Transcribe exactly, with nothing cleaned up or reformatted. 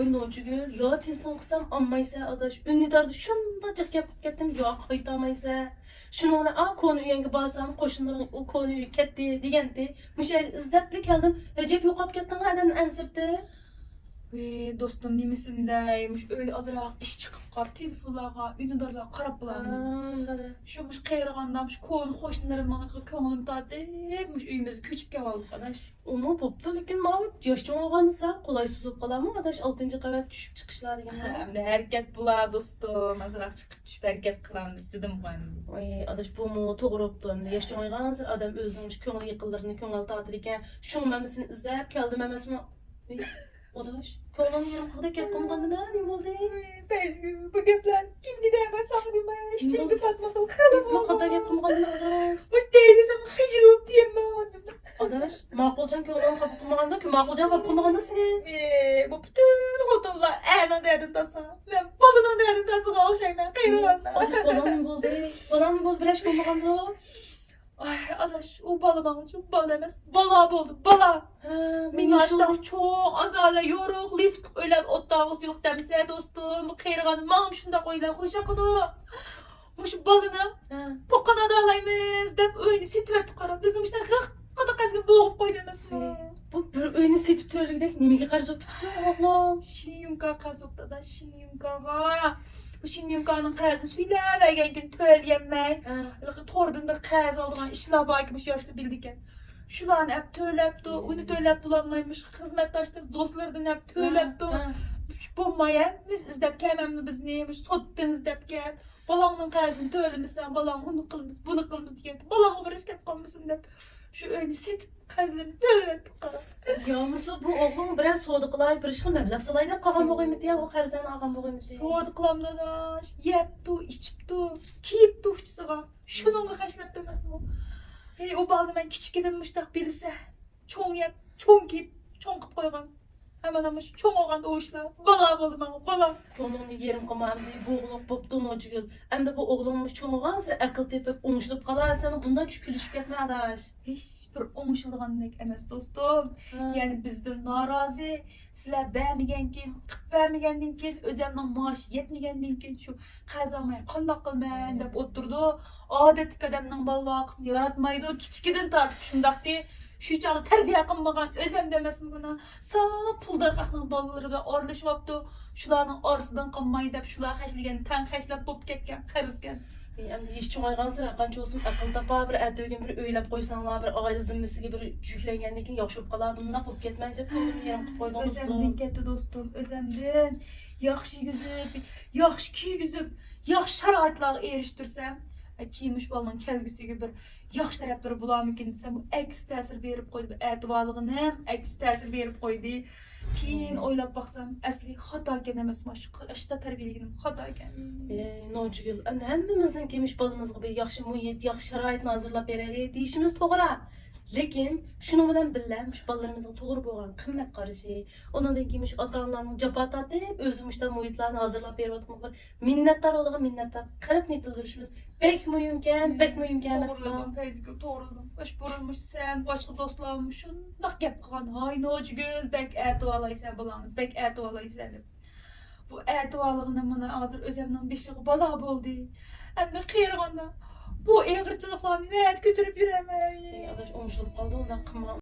ۋاي نوچىگۈل، يا تېلېفون قىلسام ئالمايسەن ئاداش، ئۈندىداردا شۇنداق جىق گەپ قىلىپ كەتتىم، يا قايتالمايسەن. شۇنىڭ بىلەن ئا كونا ئۆيۈڭگە بارسام، قوشنىلىرىڭ ئۇ كونا ئۆيگە كەتتى دېگەنتى. مۇشۇ يەرگە ئىزدەپلا كەلدىم. رەجەپ يوقاپ كەتتىڭغۇ ئادەمنى ئەنسىرىتىپ. ۋى دوستۇم، نېمىسىندەي، مۇشۇ ئۆيدە ئازراق ئىش چىقىپ قاپ، تېلېفونلارغا، ئۈندىدارلارغا قاراپ بولامدىم. شۇ مۇشۇ قېرىغاندا مۇشۇ كونا قوشنىلىرىم ماڭا كۆڭلۈم تارتىپ، مۇشۇ ئۆيىمىزگە كۆچۈپ كەلدۇق ئاداش. ئۇمۇ بوپتۇ، لېكىن ماۋۇ ياش چوڭ بولغاندا سەل قولايسىز بولۇپ قالامۇ ئاداش، ئالتىنچى قەۋەت چۈشۈپ چىقىشلار دېگەن. ئەمدى ھەرىكەت بولا دوستۇم، ئازراق چىقىپ چۈشۈپ ھەرىكەت قىلامىز دېدىمغۇ ئەمدى. ۋاي ئاداش، بۇمۇ توغرا بوپتۇ. ئەمدى ياش چوڭايغانسېرى ئادەم ئۆزىنىڭ مۇشۇ كۆڭۈل يېقىنلىرىنى كۆڭۈل تارتىدىكەن. شۇڭا مەن سېنى ئىزدەپ كەلدىم ئەمەسمۇ؟ ۋاي ئاداش، كۆڭلۈڭنى يېرىم قىلدى، گەپ قىلمىغاندىمەن، نېمە بولدى؟ پەيزىگۈل، بۇ گەپلەر كىمگە دەيمەن، ساڭا دېمەن، ئىچىڭگە پاتمىغىل، خېلى بولدى. خاتا گەپ قىلمىغاندىمەن ئاداش. مۇشۇ دەيدىسەڭ خىجىل بوپ دېيەممەن. ئاداش، ماقۇلجان كۆڭلۈڭنى خاپا قىلمىغاندۇ، ماقۇلجان خاپا قىلمىغاندۇ سېنى؟ ئى، بۇ پۈتۈن خوتۇنلار ئەرنىڭ دەردىنى تارتسا، مەن بالىنىڭ دەردىنى تارتىدىغان ئوخشايمەن، قېرىغاندا. ئاداش، بالاڭ نېمە بولدى؟ بالاڭ نېمە بولدى؟ بىر ئىش بولمىغاندۇ؟ ئاي، ئاداش، ئۇ بالا ماڭا شۇ بالا ئەمەس، بالا بولدى، بالا. ھە، مېنى مېنى شۇ ئاشتاق چوڭ ئازالە يورۇق، لىفت ئۆيلەر ئوتتاغۇسى يوق دەمسە، دوستۇم، بۇ قېرىغاندا ماڭىمۇ شۇنداق ئويلار خوش ياقىدۇ. مۇشۇ بالىنىڭ ھە. پوقىنى ئادالايمىز دەپ ئۆينى سېتىۋەتتى قارا. بىزنى مۇشۇنداق غىققىدە قەرزگە بوغۇپ قويدى ئەمەسمۇ؟ ھە. بۇ بىر ئۆينى سېتىپ تۆلىگۈدەك نېمىگە قەرز بولۇپ كېتىپتۇ ئوغلۇم؟ شىنيۇنكا قەرز بوپتۇ ئادا، شىنيۇنكاغا. بۇ شىنيۇنكانىڭ قەرزىنى سۈيلەۋەرگەندىن تۆلىيەلمەي، ھە. ھېلىقى توردىن بىر قەرز ئالىدىغان ئىشلار باركەن، مۇشۇ ياشلار بىلىدىكەن. شۇلارنى ئەپ تۆلەپتۇ، ئۇنى تۆلەپ بولالماي، مۇشۇ خىزمەتداشلىرى، دوستلىرىدىن ئەپ تۆلەپتۇ. ھە، ھە. بولماي ھەممىسى ئىزدەپ كەل، مەنمۇ بىزنى مۇشۇ سوتتىن ئىزدەپ كەل. بالاڭنىڭ قەرزىنى تۆلىمىسەڭ، بالاڭ ئۇنى قىلىمىز، بۇنى قىلىمىز دېگەن. بالاڭغا بىر ئىش كەپ قالمىسۇن دەپ، شۇ ئۆينى سېتىپ، قەرزلىرىنى تۆلىۋەتتۇق قارا. يا بولمىسا بۇ ئوغلۇڭ بىرەر سودا قىلاي، بىر ئىشقا مەبلەغ سالاي دەپ قالغان بولغىيمىدى يا، ئۇ قەرزلەرنى ئالغان بولغىيمىدى؟ سودا قىلامدۇ ئاداش، يەپتۇ، ئىچىپتۇ، كىيىپتۇ ئۇچىسىغا. شۇنىڭغا خەجلەپتۇ ئەمەسمۇ؟ ھەي، ئۇ بالىنى مەن كىچىكىدىن مۇشتاق بىلسە، چوڭ يەپ، چوڭ كىيىپ، چوڭ قىپ قويغان. ھە، مانا مۇشۇ چوڭ بولغاندا ئۇ ئىشلار بالا بولدى ماڭا، بالا. كۆڭلۈڭنى يېرىم قىلما ئەمدى، بوغۇلۇپ بوپتۇ نوچىگۈل. ئەمدى بۇ ئوغلۇڭمۇ چوڭ بولغانسېرى ئەقىل تېپىپ، ئوڭشىلىپ قالار، سەن بۇنداق چۈشكۈنلىشىپ كەتمە ئاداش. ھېچ بىر ئوڭشىلىدىغاندەك ئەمەس، دوستۇم. ھە. يەنى بىزدىن نارازى، سىلەر بەرمىگەنكىن، قىپ بەرمىگەندىن كېيىن، ئۆزەمنىڭ مائاشى يەتمىگەندىن كېيىن شۇ قەرز ئالماي قانداق قىلىمەن دەپ ئولتۇرىدۇ. ئادەتتىكى ئادەمنىڭ بالىلىقىنى ياراتمايدۇ، كىچىكىدىن تارتىپ شۇنداقتى. شۇ چاغدا تەربىيە قىلمىغان ئۆزەمدە ئەمەسمۇ مانا. ساپ پۇلدار خەقنىڭ بالىلىرى بىلەن ئارىلىشىۋاپتۇ. شۇلارنىڭ ئارىسىدىن قالماي دەپ شۇلار خەجلىگەن تەڭ خەجلەپ بوپ كەتكەن قەرزكەن. ئەمدى يېشى چوڭايغانسېرى ھەرقانچە بولسۇن ئەقىل تاپار، بىر ئەتىگۈن بىر ئۆيلەپ قويساڭلار، بىر ئائىلە زىممىسىگە بىر يۈكلەنگەندىن كېيىن ياخشى بولۇپ قالار. بۇنداق بولۇپ كەتمەيدۇ، كۆڭلۈمنى يېرىم قىلىپ قويدۇڭ دوستۇم. ئۆزەمدىن كەتتى دوستۇم، ئۆزەمدىن. ياخشى يېگۈزۈپ، ياخشى كىيگۈزۈپ، ياخشى شارائىتلارغا ئېرىشتۈرسەم، كېيىن مۇشۇ بالىنىڭ كەلگۈسىگە بىر ياخشى تەرەپلىرى بولارمىكىن دېسەم، بۇ ئەكس تەسىر بېرىپ قويدى. بۇ ئەتىۋارلىقىنىڭ ئەكس تەسىر بېرىپ قويدى. كېيىن ئويلاپ باقسام، ئەسلى خاتاكەن ئەمەسمۇ، شۇ قىشتا تەربىيەلىگىنىم خاتاكەن. ئى، نوچىگۈل، ئەمدى ھەممىمىزنىڭكى مۇشۇ بالىمىزغا بىر ياخشى مۇھىت، ياخشى شارائىتنى ھازىرلاپ بېرەيلى دېيىشىمىز توغرا. لېكىن شۇنىڭ بىلەن بىللە، مۇشۇ بالىلىرىمىزغا توغرا بولغان قىممەت قارىشى، ئۇنىڭدىن كېيىن مۇشۇ ئاتا-ئانىلارنىڭ جاپا تارتىپ، ئۆزى مۇشۇنداق مۇھىتلارنى ھازىرلاپ بېرىۋاتقىنىغا بىر مىننەتدار بولىدىغان مىننەتدار قەلبنى يېتىلدۈرۈشىمىز بەك مۇھىمكەن، بەك مۇھىمكەن ئەمەسمۇ؟ توغرىلىدىڭ، پەيزىگۈل، توغرىلىدىڭ. مۇشۇ بۇرۇن مۇشۇ سەن، باشقا دوستلارمۇ شۇنداق گەپ قىلغان، ھاي نوچىگۈل، بەك ئەتىۋارلايسەن بالاڭنى، بەك ئەتىۋارلايسەن دەپ. بۇ ئەتىۋارلىقىنى مانا ھازىر ئۆزەمنىڭ بېشىغا بالا بولدى. ئەمدى قېرىغاندا بۇ ئېغىرچىلىقلارنى نەدە كۆتۈرۈپ يۈرەمەن؟ ئى، ئاداش، ئوڭشىلىپ قالدى، ئۇنداق قىلما.